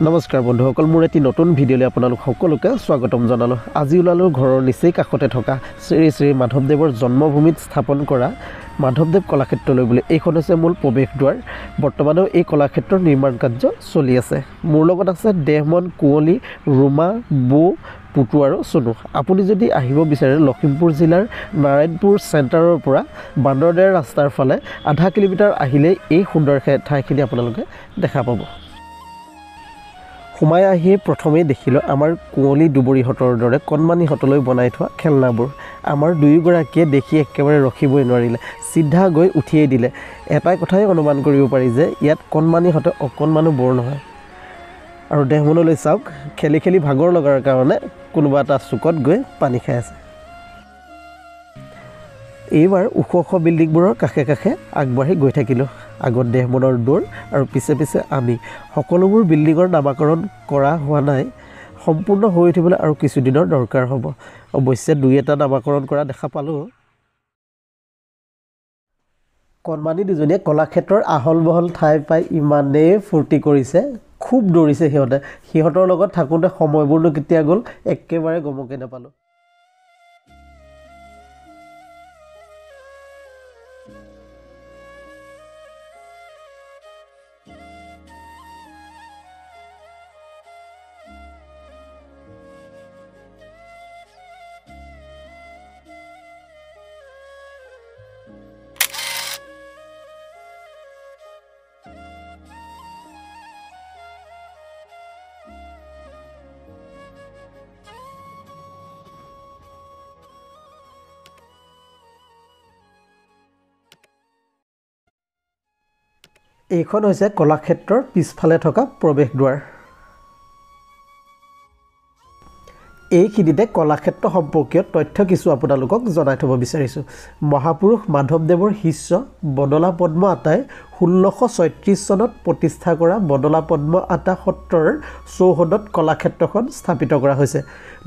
নমস্কাৰ বন্ধুসকল, মোৰ এটি নতুন ভিডিঅ'লৈ আপোনালোক সকলোকে স্বাগতম জনালোঁ। আজি ওলালোঁ ঘৰৰ নিচেই কাষতে থকা শ্ৰী শ্ৰী মাধৱদেৱৰ জন্মভূমিত স্থাপন কৰা মাধৱদেৱ কলাক্ষেত্ৰলৈ বুলি। এইখন হৈছে মূল প্ৰৱেশদ্বাৰ। বৰ্তমানেও এই কলাক্ষেত্ৰৰ নিৰ্মাণ কাৰ্য চলি আছে। মোৰ লগত আছে দেহমন, কুঁৱলী, ৰুমা, বৌ, পুতু আৰু চুনু। আপুনি যদি আহিব বিচাৰে লখিমপুৰ জিলাৰ নাৰায়ণপুৰ চেণ্টাৰৰ পৰা বান্দৰদেৰ ৰাস্তাৰ ফালে আধা কিলোমিটাৰ আহিলেই এই সুন্দৰ ঠাইখিনি আপোনালোকে দেখা পাব। সোমাই আহিয়ে প্ৰথমেই দেখিলোঁ আমাৰ কুঁৱলী দুবৰীহঁতৰ দৰে কণমানিহঁতলৈ বনাই থোৱা খেলনাবোৰ। আমাৰ দুয়োগৰাকীয়ে দেখি একেবাৰে ৰখিবই নোৱাৰিলে, চিধা গৈ উঠিয়েই দিলে। এটা কথাই অনুমান কৰিব পাৰি যে ইয়াত কণমানিহঁতে অকণমানো বৰ নহয়। আৰু দেহমনলৈ চাওক, খেলি খেলি ভাগৰ লগাৰ কাৰণে কোনোবা এটা চুকত গৈ পানী খাই আছে। এইবাৰ ওখ ওখ বিল্ডিংবোৰৰ কাষে কাষে আগবাঢ়ি গৈ থাকিলোঁ। আগত দেহমনৰ দৌৰ আৰু পিছে পিছে আমি। সকলোবোৰ বিল্ডিঙৰ নামাকৰণ কৰা হোৱা নাই, সম্পূৰ্ণ হৈ উঠিবলৈ আৰু কিছুদিনৰ দৰকাৰ হ'ব। অৱশ্যে দুই এটা নামাকৰণ কৰা দেখা পালোঁ। কণমানি দুজনীয়ে কলাক্ষেত্ৰৰ আহল বহল ঠাই পাই ইমানেই ফূৰ্তি কৰিছে, খুব দৌৰিছে সিহঁতে। সিহঁতৰ লগত থাকোঁতে সময়বোৰনো কেতিয়া গ'ল একেবাৰে গমকে নাপালোঁ। এইখন হৈছে কলাক্ষেত্ৰৰ পিছফালে থকা প্ৰৱেশদ্বাৰ। এইখিনিতে কলাক্ষেত্ৰ সম্পৰ্কীয় তথ্য কিছু আপোনালোকক জনাই থ'ব বিচাৰিছোঁ। মহাপুৰুষ মাধৱদেৱৰ শিষ্য বদলা পদ্ম আতাই 1636 চনত প্ৰতিষ্ঠা কৰা বদলা পদ্ম আতা সত্ৰৰ চৌহদত কলাক্ষেত্ৰখন স্থাপিত কৰা হৈছে।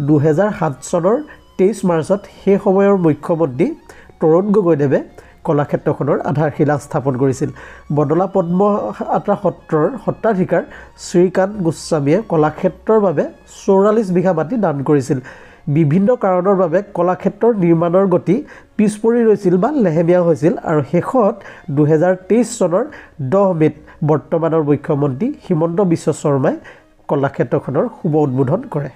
2007 চনৰ 23 মাৰ্চত সেই সময়ৰ মুখ্যমন্ত্ৰী তৰুণ গগৈদেৱে কলাক্ষেত্ৰখনৰ আধাৰশিলা স্থাপন কৰিছিল। বদলা পদ্ম আতা সত্ৰৰ সত্ৰাধিকাৰ শ্ৰীকান্ত গোস্বামীয়ে কলাক্ষেত্ৰৰ বাবে 44 বিঘা মাটি দান কৰিছিল। বিভিন্ন কাৰণৰ বাবে কলাক্ষেত্ৰৰ নিৰ্মাণৰ গতি পিছ পৰি ৰৈছিল বা লেহেমীয়া হৈছিল আৰু শেষত 2023 চনৰ 10 মে'ত বৰ্তমানৰ মুখ্যমন্ত্ৰী হিমন্ত বিশ্ব শৰ্মাই কলাক্ষেত্ৰখনৰ শুভ উদ্বোধন কৰে।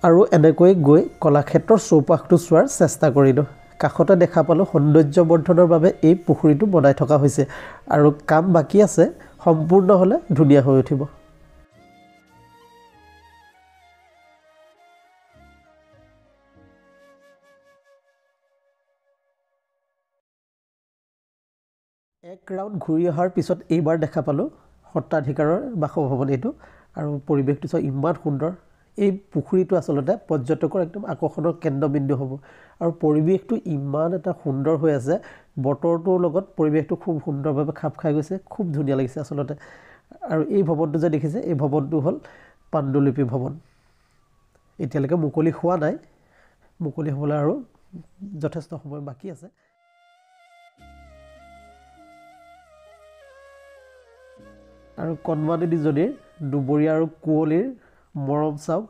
আৰু এনেকৈ গৈ কলাক্ষেত্ৰৰ চৌপাশটো চোৱাৰ চেষ্টা কৰিলোঁ। কাষতে দেখা পালোঁ সৌন্দৰ্য বৰ্ধনৰ বাবে এই পুখুৰীটো বনাই থকা হৈছে আৰু কাম বাকী আছে, সম্পূৰ্ণ হ'লে ধুনীয়া হৈ উঠিব। এক ৰাউণ্ড ঘূৰি অহাৰ পিছত এইবাৰ দেখা পালোঁ সত্ৰাধিকাৰৰ বাসভৱন এইটো। আৰু পৰিৱেশটো চাওক ইমান সুন্দৰ। এই পুখুৰীটো আচলতে পৰ্যটকৰ একদম আকৰ্ষণৰ কেন্দ্ৰবিন্দু হ'ব। আৰু পৰিৱেশটো ইমান এটা সুন্দৰ হৈ আছে, বতৰটোৰ লগত পৰিৱেশটো খুব সুন্দৰভাৱে খাপ খাই গৈছে, খুব ধুনীয়া লাগিছে আচলতে। আৰু এই ভৱনটো যে দেখিছে, এই ভৱনটো হ'ল পাণ্ডুলিপি ভৱন। এতিয়ালৈকে মুকলি হোৱা নাই, মুকলি হ'বলৈ আৰু যথেষ্ট সময় বাকী আছে। আৰু কণমানি দুজনীৰ দুবৰীয়া আৰু কুঁৱলীৰ মৰম চাওক,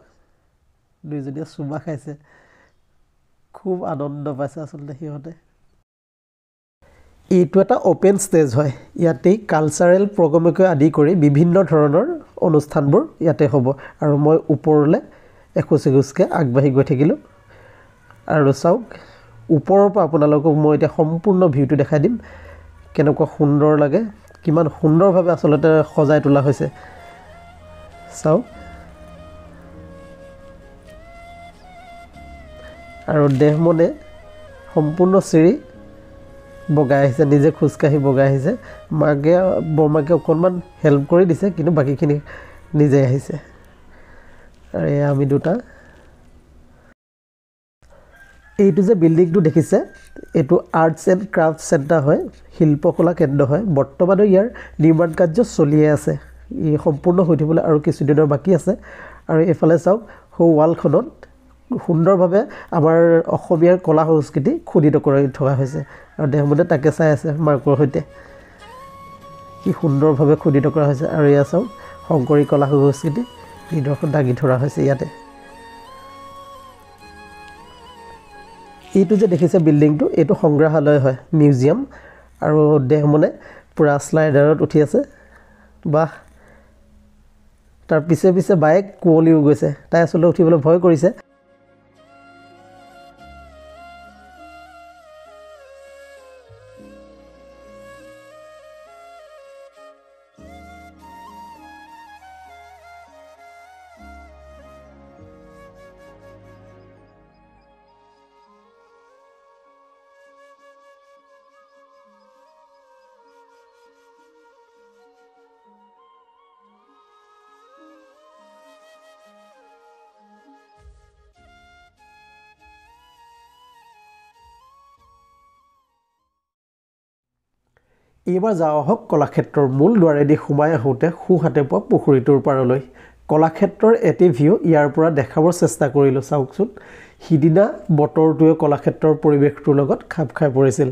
দুইজনীয়ে চুমা খাইছে, খুব আনন্দ পাইছে আচলতে সিহঁতে। এইটো এটা অ'পেন ষ্টেজ হয়, ইয়াতেই কালচাৰেল প্ৰগ্ৰেমকে আদি কৰি বিভিন্ন ধৰণৰ অনুষ্ঠানবোৰ ইয়াতে হ'ব। আৰু মই ওপৰলৈ এখোজ এখোজকৈ আগবাঢ়ি গৈ থাকিলোঁ। আৰু চাওক ওপৰৰ পৰা আপোনালোকক মই এতিয়া সম্পূৰ্ণ ভিউটো দেখাই দিম, কেনেকুৱা সুন্দৰ লাগে, কিমান সুন্দৰভাৱে আচলতে সজাই তোলা হৈছে। চাওক। আৰু দেহমনে সম্পূৰ্ণ চিৰি বগাই আহিছে, নিজে খোজকাঢ়ি বগাই আহিছে। মাকে বৰমাকে অকণমান হেল্প কৰি দিছে, কিন্তু বাকীখিনি নিজে আহিছে। আৰু এয়া আমি দুটা। এইটো যে বিল্ডিংটো দেখিছে, এইটো আৰ্টছ এণ্ড ক্ৰাফ্ট চেণ্টাৰ হয়, শিল্পকলা কেন্দ্ৰ হয়। বৰ্তমানেও ইয়াৰ নিৰ্মাণ কাৰ্য চলিয়ে আছে, ই সম্পূৰ্ণ হৈ উঠিবলৈ আৰু কিছুদিনৰ বাকী আছে। আৰু এইফালে চাওক, সৌ ৱালখনত সুন্দৰভাৱে আমাৰ অসমীয়াৰ কলা সংস্কৃতি খোদিত কৰি থকা হৈছে। আৰু দেহমনে তাকে চাই আছে মাকৰ সৈতে, কি সুন্দৰভাৱে খোদিত কৰা হৈছে। আৰু এয়া চাওক শংকৰী কলা সংস্কৃতি নিদৰ্শন দাঙি ধৰা হৈছে ইয়াতে। এইটো যে দেখিছে বিল্ডিংটো, এইটো সংগ্ৰহালয় হয়, মিউজিয়াম। আৰু দেহমনে পূৰা শ্লাইডাৰত উঠি আছে। বাহ, তাৰ পিছে পিছে বাইক কুঁৱলীও গৈছে, তাই আচলতে উঠিবলৈ ভয় কৰিছে। এইবাৰ যাওঁ আহক কলাক্ষেত্ৰৰ মূল দুৱাৰেদি সোমাই আহোঁতে সোঁহাতে পোৱা পুখুৰীটোৰ পাৰলৈ। কলাক্ষেত্ৰৰ এটি ভিউ ইয়াৰ পৰা দেখাবৰ চেষ্টা কৰিলোঁ। চাওকচোন, সিদিনা বতৰটোৱে কলাক্ষেত্ৰৰ পৰিৱেশটোৰ লগত খাপ খাই পৰিছিল।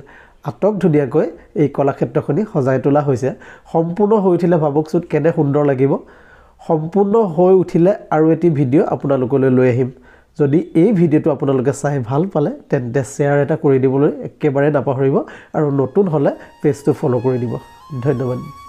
আটক ধুনীয়াকৈ এই কলাক্ষেত্ৰখনি সজাই তোলা হৈছে। সম্পূৰ্ণ হৈ উঠিলে ভাবকচোন কেনে সুন্দৰ লাগিব। সম্পূৰ্ণ হৈ উঠিলে আৰু এটি ভিডিঅ' আপোনালোকলৈ লৈ আহিম। যদি এই ভিডিঅ'টো আপোনালোকে চাই ভাল পালে তেন্তে শ্বেয়াৰ এটা কৰি দিবলৈ একেবাৰে নাপাহৰিব আৰু নতুন হ'লে পেজটো ফ'ল' কৰি দিব। ধন্যবাদ।